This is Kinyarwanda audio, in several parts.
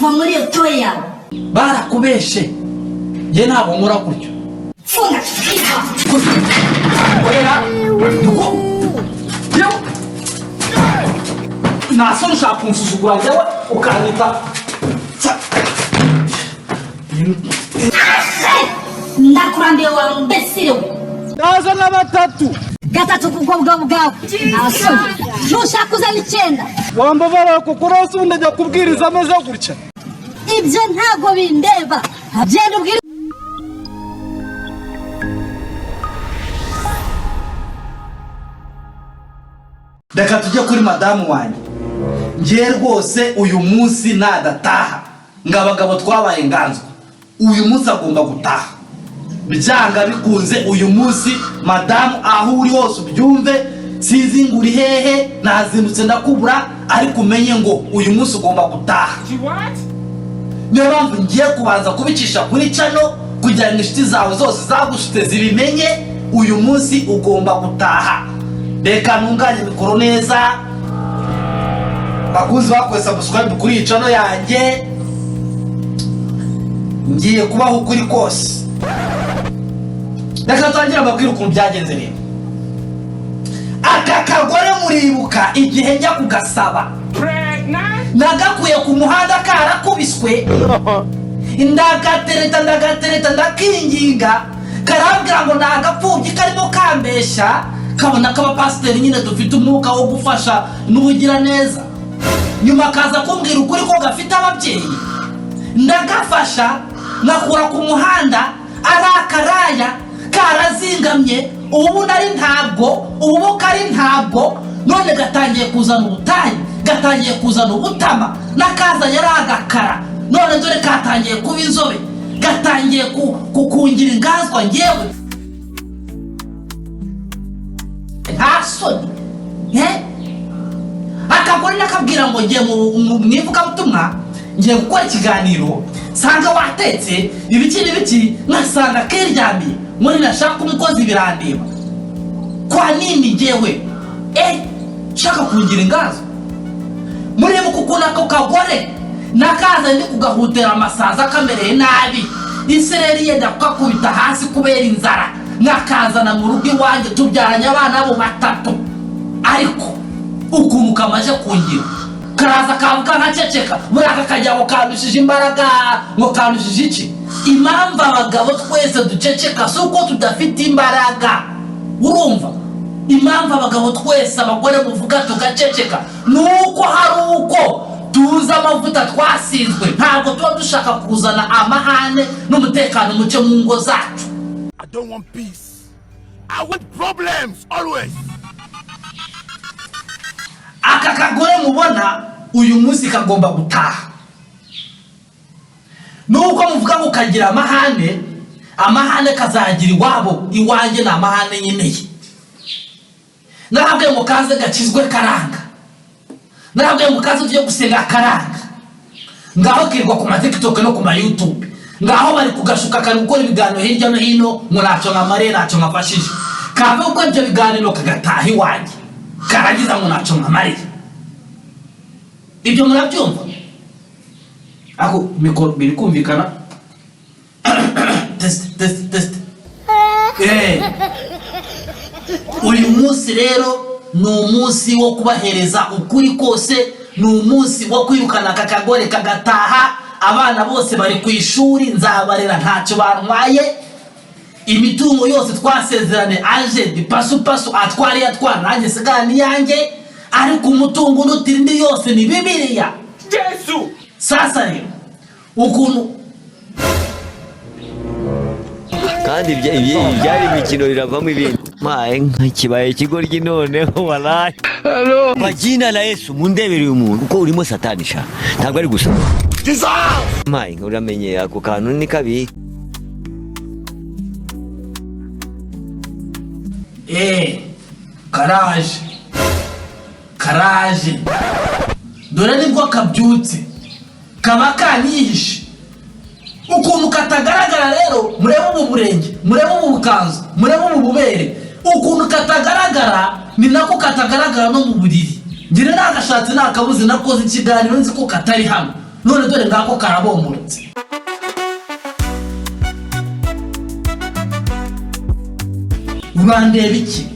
Mva muri iyo toyi yawe. Barakubeshe, njye ntabwo nkora gutyo. Funga. Korera niko yewe, nta soni, ushaka kunsuzugura njyewe ukanyita. Ndakurambiwe wa mbesire we. Ndaza na batatu. Gatatu kubwo bwawe bwawe, nta soni, ntushaka uzana icyenda. Wambabara kuko urose ubundi ajya kubwiriza ameze gutya. Ibyo ntabwo bindeba, genda ubwire. Reka tujye kuri madamu wanjye. Ngiye rwose uyu munsi nadataha ngo abagabo twabaye inganzwa. Uyu munsi agomba gutaha byanga bikunze. Uyu munsi madamu, aho uri hose ubyumve, sinzi ngo uri hehe, nazindutse ndakubura, ariko umenye ngo uyu munsi ugomba gutaha. Niyo mpamvu ngiye kubanza kubicisha kuri channel kugira ngo inshuti zawe zose zagushutse zibimenye. Uyu munsi ugomba gutaha. Reka ntunganye mikoro neza. Bakunzi bakoze subscribe kuri iyi channel yanjye, ngiye kubaho ukuri kose. Reka tangire mbabwire ukuntu byagenze. Rero aka kagore muribuka igihe njya kugasaba, nagakuye ku muhanda karakubiswe, ndagatereta, ndagatereta, ndakinginga, karambwira ngo ni agapfubyi karimo kambeshya, kabona ko abapasiteri nyine dufite umwuka wo gufasha n'ubugira neza. Nyuma kaza kumbwira ukuri ko gafite ababyeyi. Ndagafasha, nkakura ku muhanda ari akaraya karazingamye, ubu ari ntabwo, ubu kari ntabwo. None gatangiye kuzana ubutayu, gatangiye kuzana ubutama. N'akazanye ari agakara, none dore katangiye kuba inzobe, gatangiye kukungira ingazwa ngewe. Nta soni, eh? Akagore nakabwira ngo ngiye mu ivugabutumwa, ngiye gukora ikiganiro, nsanga watetse ibiki n'ibiki, nkasanga kiryamiye muri nashaka umukozi, birandeba. Kwa nini ngewe, eh, nshaka kungira ingazo? Muribuka ukuntu ako kagore nakaza ndi kugahutera amasaza, kamereye nabi, isereri yenda kukakubita hasi kubera inzara, nkakazana mu rugo iwanjye, tubyaranye abana bo batatu. Ariko ukuntu kamaze kungira, karaza kavuga nkaceceka. Muri aka kajya ngo kandushije imbaraga, ngo kandushije iki? Impamvu abagabo twese duceceka si uko tudafite imbaraga, urumva? Impamvu abagabo twese, abagore muvuga tugaceceka, ni uko hari uko tuzi amavuta twasizwe. Ntabwo tuba dushaka kuzana amahane n'umutekano muke mu ngo zacu. I don't want peace. I want problems always. Aka kagore mubona uyu munsi kagomba gutaha. Nubwo muvuga ngo kagira amahane, amahane kazagira iwabo, iwanjye ni amahane nkeneye. Narabwiye ngo kaze gakizwe, karanga. Narabwiye ngo kaze tujye gusenga, karanga. Ngaho kirirwa ku ma TikTok no ku ma YouTube, ngaho bari kugashuka, kari gukora ibiganiro hirya no hino ngo ntacyo nkamariye, ntacyo nkafashije. Kave gukora ibyo biganiro kagataha iwanjye, karangiza ngo ntacyo nkamariye. Ibyo murabyumva? Ako mikoro biri kumvikana? Test, test, test. Uyu munsi rero ni umunsi wo kubahereza ukuri kose, ni umunsi wo kwirukana aka kagore kagataha. Abana bose bari ku ishuri, nzabarera, ntacyo bantwaye. Imitungo yose twasezerane, aje dipasupasu, atwara iyo atwara, nanjye sigara iyanjye, ariko umutungo unutira indi yose ni Bibiliya. Jesu! Sasa rero ukuntu Kandi ibyari imikino biravamo ibindi. Maye nka kibaye ikigoryi noneho, walayi. Kwa jina la Yesu, mundebere uyu muntu kuko urimo satani sha, ntabwo ari gusa. Jesus! Maye nka, uramenye ako kantu ni kabi. Karaje, karaje, dore nibwo kabyutse, kaba kanihishe ukuntu katagaragara. Rero murebe ubu burenge, murebe ubu bukanzu, murebe ubu bubere. Ukuntu katagaragara ni nako katagaragara no mu buriri. Ngira nagashatse nakabuze, nakoze ikiganiro nzi ko katari hano. None dore ngako karabomborotse. Urandeba iki?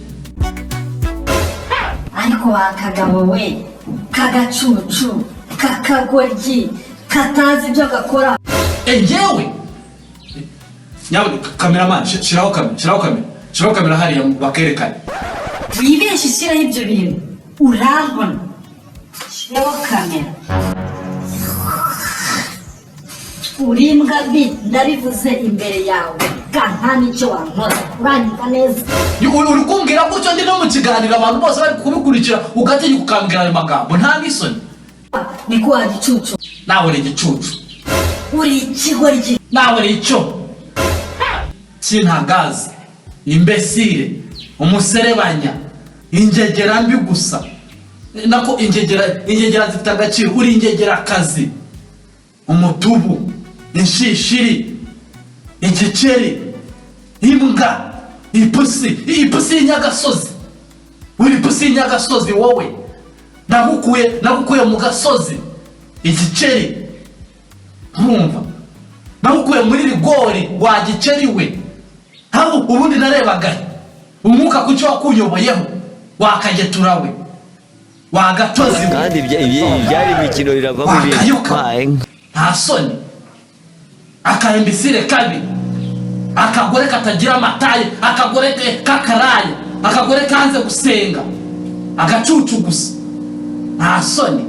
Ariko wa kagabo we, kagacucu, kakagoryi, katazi ibyo gakora. Njyewe nyabuneka cameraman, shiraho kamera, shiraho kamera, shiraho kamera hariya bakerekane. Wibeshye ushyiraho ibyo bintu, urambona. Shyiraho kamera. Uri imbwa mbi, ndabivuze imbere yawe, kandi nta n'icyo wankora, uranyumva neza? Uri kumbwira gutyo ndi no mu kiganiro, abantu bose bari kubikurikira, ugategeka ukambwira ayo magambo, nta n'isoni? Niko wa gicucu. Nawe uri igicucu. Uri ikigoryi. Nawe uri icyo kintagazi, imbesire, umuserebanya, ingegera mbi gusa. Nako ingegera, ingegera zifite agaciro. Uri ingegerakazi, umutubu, inshishiri, igikeri, imbwa, ipusi, ipusi y'inyagasozi. Uri ipusi y'inyagasozi wowe. Nagukuye mu gasozi, igikeri. Nkumva nagukuye muri rigori wa gikeri we. Aho ubundi narebaga umwuka kuki wakuyoboyeho, wakagetura we, wagatozi we. Kandi ibyari imikino biravamo ibindi. Wakayuka. Mpaye nka. Nta soni, akaimbesire kabi, akagore katagira amataye, akagore kakaraye, akagore kanze gusenga, agacucu gusa, nta soni.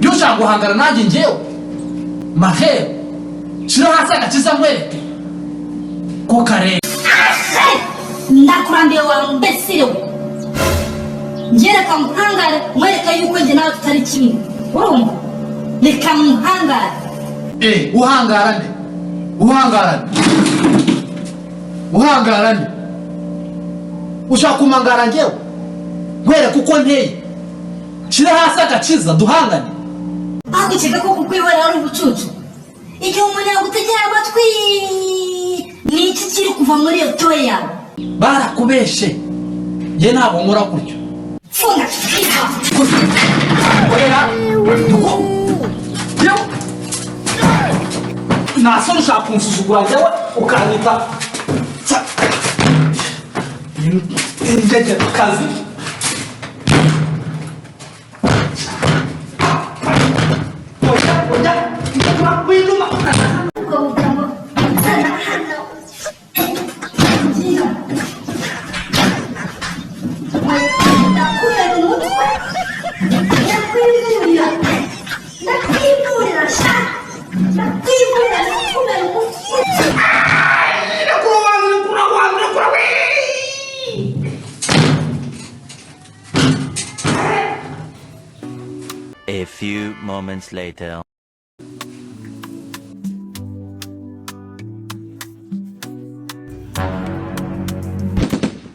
Iyo ushaka guhangana nanjye, njyewe mahero, shira hasi agakiza nkwereke ko kareba. Ndakurambiye wa mbesire we. Njye reka muhangare, mwereka yuko njye nawe tutari kimwe, urumva? Reka muhangare. Uhangara nde? Uhangara nde? Uhangara nde? Ushaka kumangara njyewe nkwereke uko nteye? Shira hasi agakiza duhangane. Bagukeka ko kukwihorera ari ubucucu. Igihe umuntu yagutegera amatwi, ni iki kiri kuva muri iyo toye yawe? Barakubeshe, njye ntabwo nkora gutyo. Funga. Korera niko yewe, nta soni, ushaka kunsuzugura njyewe ukanyita ingegekazi. Oya, oya, winduma. Ubwo bugambo zana hano. Ngira. Ndakumena umutwe. Ndakwivurira. Ndakwivurira sha. Ndakwivurira, ndakumena umutwe. Rekura wangu, rekura wangu, rekura we. A few moments later.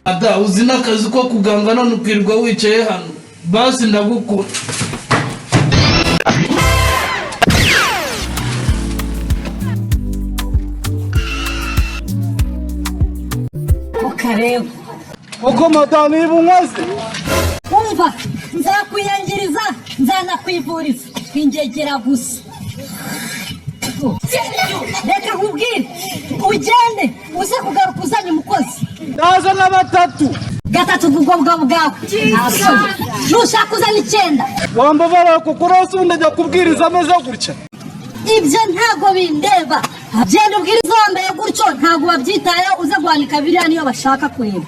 Ada, uzi n'akazi ko kuganga, none ukirirwa wicaye hano. Basi ndagukunda. Ukareba. Koko madamu, niba unkoze. Umva, nzakwiyangiriza, nzanakwivuriza, ingegera gusa. Reka nkubwire, ugende uze kugaruka uzanye umukozi. Ndaza na batatu. Gatatu ubwo bwawe bwawe, nta soni. Nushaka uzana icyenda. Wambabara kuko urose ubundi ajya kubwiriza ameze gutya. Ibyo ntabwo bindeba. Genda ubwiriza wambaye gutyo, ntabwo babyitayeho. Uze guhanika biriya niyo bashaka kureba.